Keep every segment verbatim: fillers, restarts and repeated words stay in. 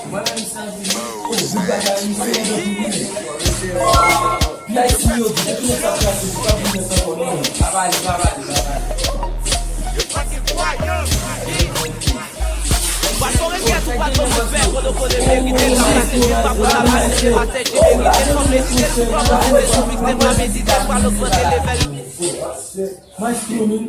Mwen menm santi. Oh, bout bagay misye nan tou wi. P I C yo di depi nou sa plase, se pa biznes ankò non. Pa pale, pa pale, pa pale. Pwason rekyèt ou pral ban mwen fè, kote w konnen verite, l ap pase, se pa pou sa pase, se pa sèk ki merite, l ap pase, se sou mixtape la, medita, pral ogmante level. Maestro, men.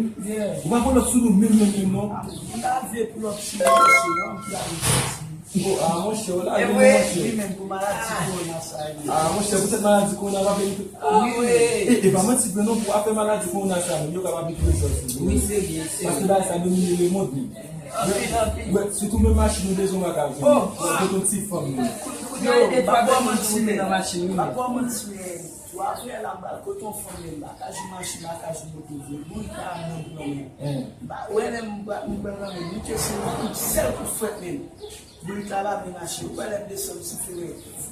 Ou pa pou lòt sou nou menm, menm, menm, non. M ta vle pou lòt sou nou, mesye, non, m ta vle pou lòt sou nou. Oh, ah, monchè, w lage, monchè. E vre, li menm pou maladi kowona sa, li. Ah, monchè, poutèt maladi kowona, w ap vin tou. Ah, wi. E, e pa manti vre, non, pou afè maladi kowona sa, menm, yo kapab vin tou lòt sou nou. Wi, serye, serye. Paske bagay sa domine lemonn, menm. Anpil, anpil. Wè, sitou menm machin, nou bezwen yon magazin. Oh. Pou tout ti fanm, menm. Yo, m ap ba w manti, m ap ba w manti, men. Ou ap fè lakaj ou machin, lakaj ou moto vre. Bourita a mond nan men. Ba, wè lè m ba, m pran nan men, li te se yon sèl kout frèt men. Bourita la vin mache. Ou wè lè m desann sou fere.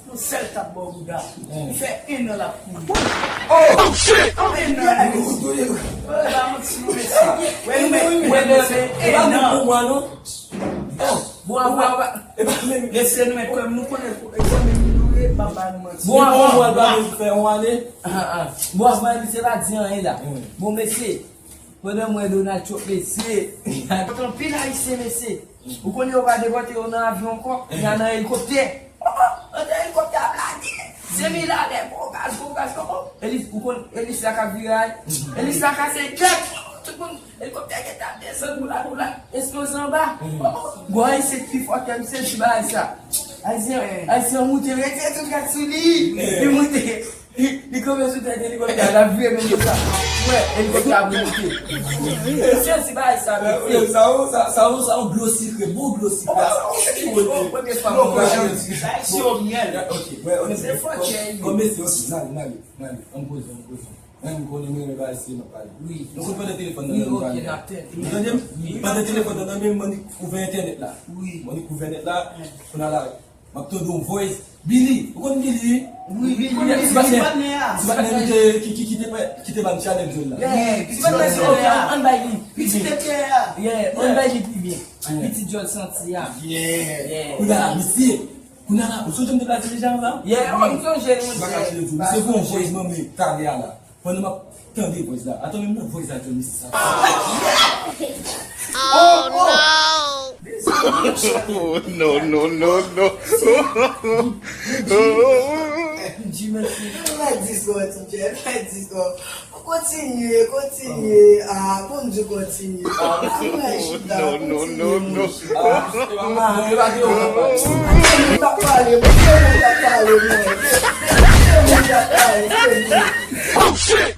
Yon sèl tap bò bouda. Li fè en an l ap kouri. Oh, shit! En an. Wè, ba manti non, mesye. Wè, nou met, wè, nou met en an. Oh, bon, bon, bon. Mesye, nou met kwè m, nou konnen, e zanmi m nou ye, pa ba nou manti. Bon, bon, bon, ba nou fè yon ane. Ah, ah. Bon, avan li se pa di anyen la. Bon, mesye, pandan m wè Donald Trump, mesye, anpil Ayisyen, mesye. Ou konnen yo pa depòte yo nan avyon ankò, y a nan elikoptè. Oh, oh, antre elikoptè ap lage. Se milanè, gwo gaz, gwo gaz, oh, oh. Elis, ou konn, elis la ka vire a. Elis la kase kèk. Tout moun, elikoptè gentan desann, boula, boula, eksploze anba. Oh, oh. Bon, Ayisyen ki pi fò ke misye, ti bagay sa. Ayisyen, Ayisyen moute, rete tout gad sou li. Li moute. Li, li kanpe sou tèt elikoptè a, l ap vire menm jan sa. Wè, elikoptè a moute. Mesye, ti bagay sa, mesye. Sa yo, sa, sa yo, sa yo dlo sikre, bon dlo sikre. Oh, sa yo, se ki bon, premye fwa mwen wè. Sa yo, se yo myèl. Ok, wè, ok. Se fò kè li. Bon, mesye, ok, n ale, n ale, n ale. Ann poze, ann poze. Mwen, m konnen mwen renmen bagay serye m ap pale. Wi. Nou konn pandan telefòn nan nan men m. Wi, ok, n ap tande. Ou tande m? Wi. Pandan telefòn nan nan men m, m annik ouvè entènèt la. Wi. M annik ouvè nèt la. Kounye a la, m ap tande yon voice. Billy, ou konn Billy? Wi, Billy, ti patnè, ti patnè nou te, ki, ki, ki te, ki te ban challenge la. Yeah, ti patnè se, ok, ann bay li. Pitit epè a. Yeah, ann bay li pi byen. Pitit djòl santi a. Yeah. Kounye a la, misye. Kounye a la, ou sonje m te plase deja anvan? Yeah, oh, m sonje l, monchè. M pa kache l di w. Misye voye yon voice nan men talè a la. Pandan m ap tande voice la. Atann menm nan voice la, di misye sa. Oh, oh. No, no, no, no. Jimmy, like this one, T J, like this one. Kontinye, kontinye. Ah, bon Dye, kontinye. Ah, mwen chita, no, no, kontinye, no, no. Mwen chita. Ah, se pa mwen, se pa mwen. Mwen t ap pale, mwen t ap pale, mwen. Mwen t ap pale, mwen. Oh, shit!